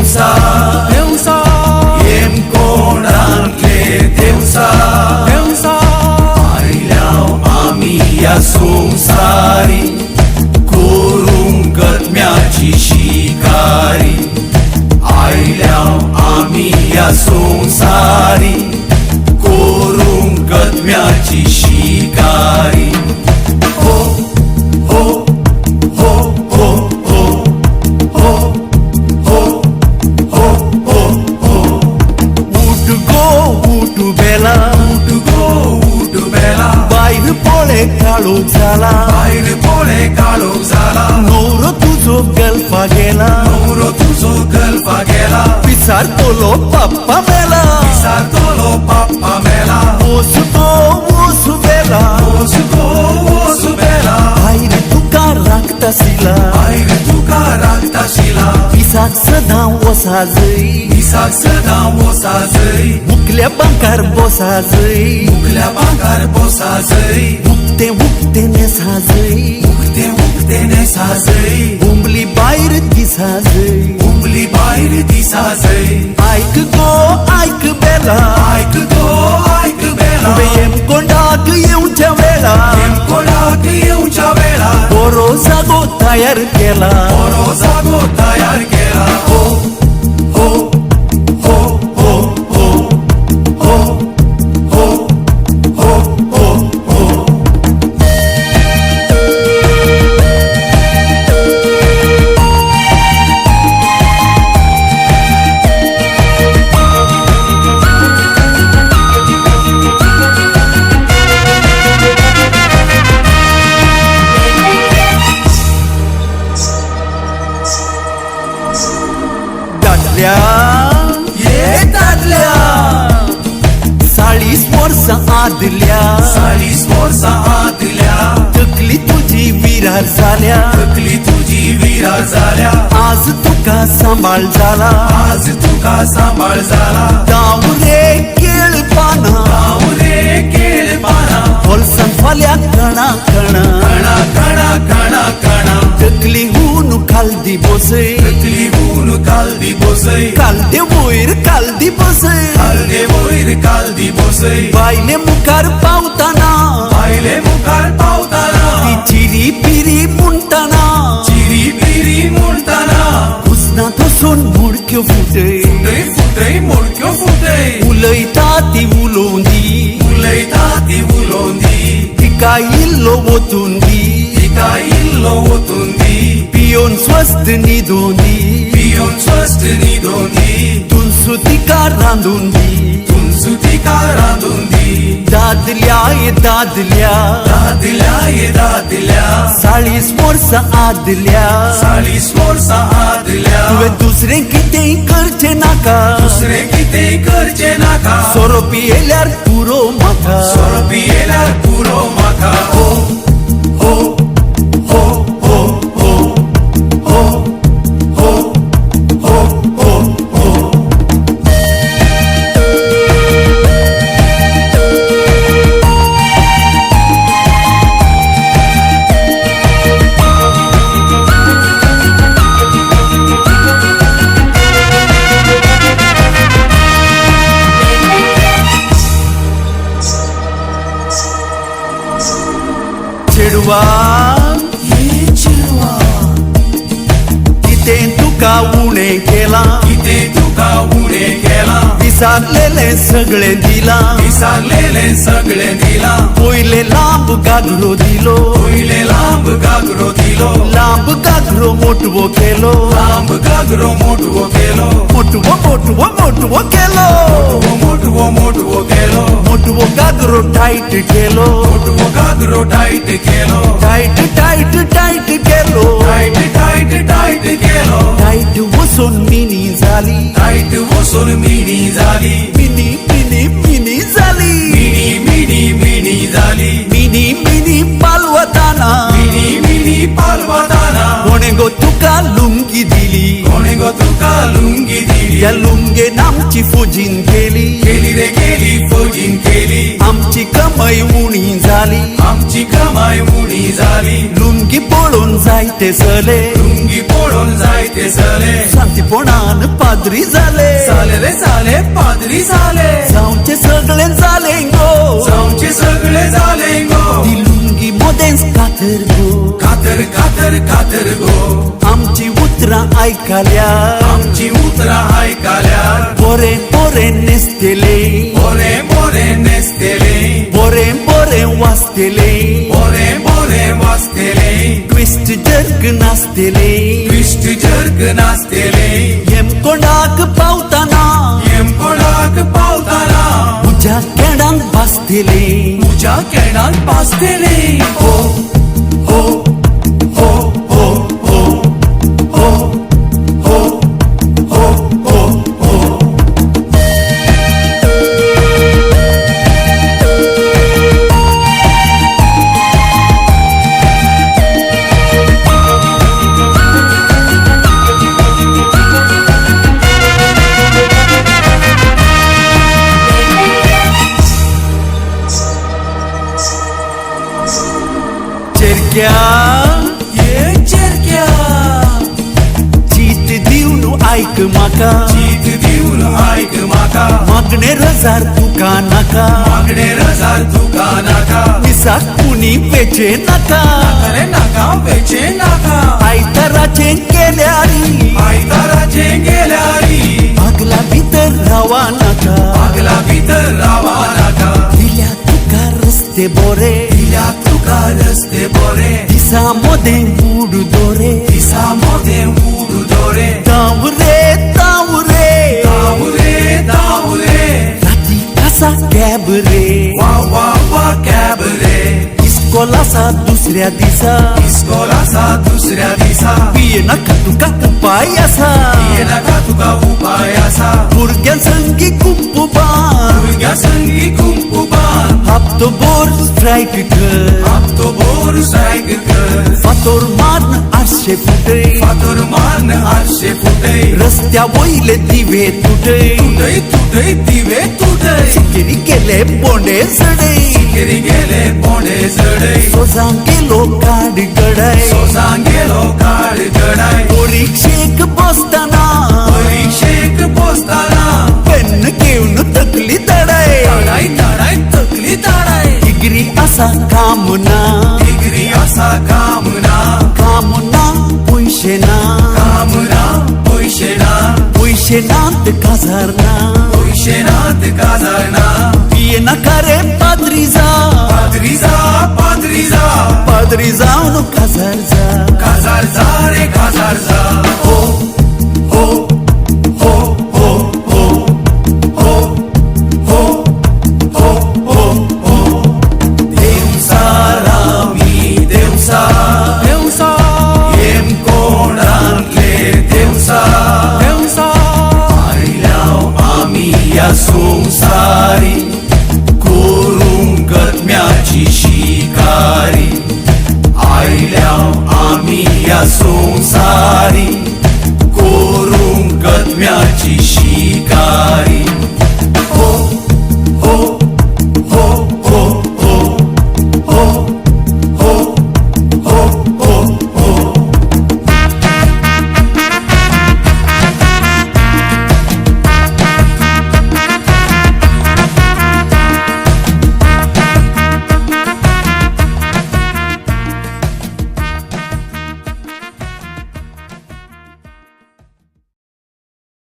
देवसा देवसा हेमकोणांतले देवसा देवसा आयल्याव आमी ह्या संवसारी करूंक गतम्याची शिकारी आयल्याव आमी ह्या संवसारी करूंक गतम्याची शिकारी हो हो हो हो हो हो हो हो हो हो उठ गो उठ बेला उठ गो उठ बेला भायर पळे काळोख जाला भायर पळे काळोख जाला न्हवरो तुजो गल्फा गेला न्हवरो तुजो गल्फा गेला विसारतलो पप्पा मेला विसारतलो पप्पा मेला वोस गो वोस बेला वोस गो वोस बेला भायर तुका राखता शिला भायर तुका राखता शिला दिसाक सदां वसा जय दिसाक सदां वसा जय मुकल्या बांकार बोसा जय मुकल्या बांकार बोसा जय उक्ते उक्ते नेसा जय उक्ते उक्ते नेसा जय उंबली भायर दिसा जय उंबली भायर दिसा जय आयक गो आयक बेला आयक गो आयक बेला तुवें हेमकोंडाक येवच्या वेळा हेमकोंडाक येवच्या वेळा बरो जागो तयार केला बरो जागो तयार केला हो हो हो हो हो हो हो हो हो हो दादल्या ये दादल्या 40 वर्सां आदल्या 40 वर्सां आदल्या तकली तुजी विरार जाल्या तकली तुजी विरार जाल्या आज तुका सांबाळ जाला आज तुका सांबाळ जाला धांव रे केळ पाना धांव रे केळ पाना होलसान फाल्यां कणा कणा कणा कणा कणा कणा तकली हून खालदी बसय तकली हून कालदी बसय कालदे वयर कालदी बसय कालदे वयर कालदी बसय बायले मुखार पावताना बायले मुखार पावताना ती चिरी पिरी म्हणटाना चिरी पिरी म्हणटाना कुसना तसून मुडक्यो फुटय फुटय फुटय मुडक्यो फुटय उलयता ती उलोवन दी उलयता ती उलोवन दी तिका इल्लो वचून दी तिका इल्लो वचून दी पियोन स्वस्थ न्हिदून दी पियोन स्वस्थ न्हिदून दी तुनसू तिका रांदून दी तुनसू तिका रांदून दी दादल्या ये दादल्या दादल्या ये दादल्या 40 वर्सां आदल्या 40 वर्सां आदल्या तुवें दुसरें कितेंय करचें नाका दुसरें कितेंय करचें नाका सोरो पियेल्यार पुरो म्हाका सोरो पियेल्यार पुरो म्हाका हो हो हो हो हो हो हो हो हो हो चेडवा ये चेडवा कितें तुका उणें केलां कितें तुका उणें केलां विसारलेलें सगळें दिलां विसारलेलें सगळें दिलां पयलें लांब गागरो दिलो पयलें लांब गागरो दिलो लांब गागरो मोटवो केलो लांब गागरो मोटवो केलो मोटवो मोटवो मोटवो केलो मोटवो मोटवो केलो मोटवो गागरो टायट केलो मोटवो गागरो टायट केलो टायट टायट टायट केलो टायट टायट टायट केलो टायट वचून मिनी जाली टायट वचून मिनी जाली मिनी मिनी मिनी जाली मिनी मिनी मिनी जाली मिनी मिनी पालवताना मिनी मिनी मिनी पालवताना कोणे गो तुका लुंगी दिली कोणे गो तुका लुंगी दिली त्या लुंगेन आमची फौजीन केली केली रे केली फौजीन केली आमची कमाई उणी जाली आमची कमाई उणी जाली लुंगी पळोवन जायते चले लुंगी पळोवन जायते चले शांतीपणान पाद्री जाले जाले रे जाले पाद्री जाले जावचे सगळे जाले गो जावचे सगळे जाले गो ती लुंगी मोदेंच कातर गो कातर कातर कातर गो आमची उतरां आयकल्यार आमची उतरां आयकल्यार बरें बरें न्हेसतले बरें बरें न्हेसतले बरें बरें वाचतले बरें बरें वाचतले ट्विस्ट जर्क नासतले ट्विस्ट जर्क नासतले हेमकोंडाक पावतना हेमकोंडाक पावतना उज्या केणांत भासतले उज्या केणांत भासतले हो हो हो हो हो हो हो हो हो हो. चेरक्या ये चेरक्या चीत दिवन आयक म्हाका चीत दिवन आयक म्हाका मागणे रजार तुका नाका मागणे रजार तुका नाका दिसाक कुणी वेचे नाका अरे नाका वेचे नाका आयताराचें केल्यारी आयताराचें गेल्यारी भागला भितर रावा नाका भागला भितर रावा नाका दिल्या तुका रस्ते बोरे दिल्या तुका रस्ते बोरे दिसा मोदें उडू दोरे दिसा मोदें उडू दोरे धांव रे धांव रे धांव रे धांव रे राती कसा कॅब रे वा वा वा कॅब रे इस्कोल आसा दुसऱ्या दिसा इस्कोल आसा दुसऱ्या दिसा पिये नाका तुका उपाय आसा पिये नाका तुका उपाय आसा भुरग्यां संगी कुंकुमान भुरग्यां संगी कुंकुमान हप्तो बोर स्ट्रायक कर हप्तो बोर स्ट्रायक कर फातोर मार्न आरशे फुटय फातोर मार्न आरशे फुटय रस्त्या वयले दिवे तुटय तुटय तुटय दिवे तुटय सिकेरी गेले बोंडे सडय सिकेरी गेले बोंडे सडय सोजां गेलो काड गडाय सोजां गेलो काड गडाय परिक्षेक बसतना परिक्षेक बसतना पेन्न घेवन तकली तडाय तडाय तडाय तकली तडाय डिग्री आसा काम ना डिग्री आसा काम ना काम ना पयशे ना काम ना पयशे ना पयशे नात काजार ना पयशे नात काजार ना पिये नाका रे पाद्री जा पाद्री जा पाद्री जा पाद्री जावन काजार जा काजार जा रे काजार जा हो हो हो हो हो हो हो हो हो हो. देवसारामी देवसा देवसा हेमकोंडांतले देवसा देवसा आयल्याव आमी ह्या संवसारी करूंक गतम्याची शिकारी आयल्याव आमी ह्या संवसारी.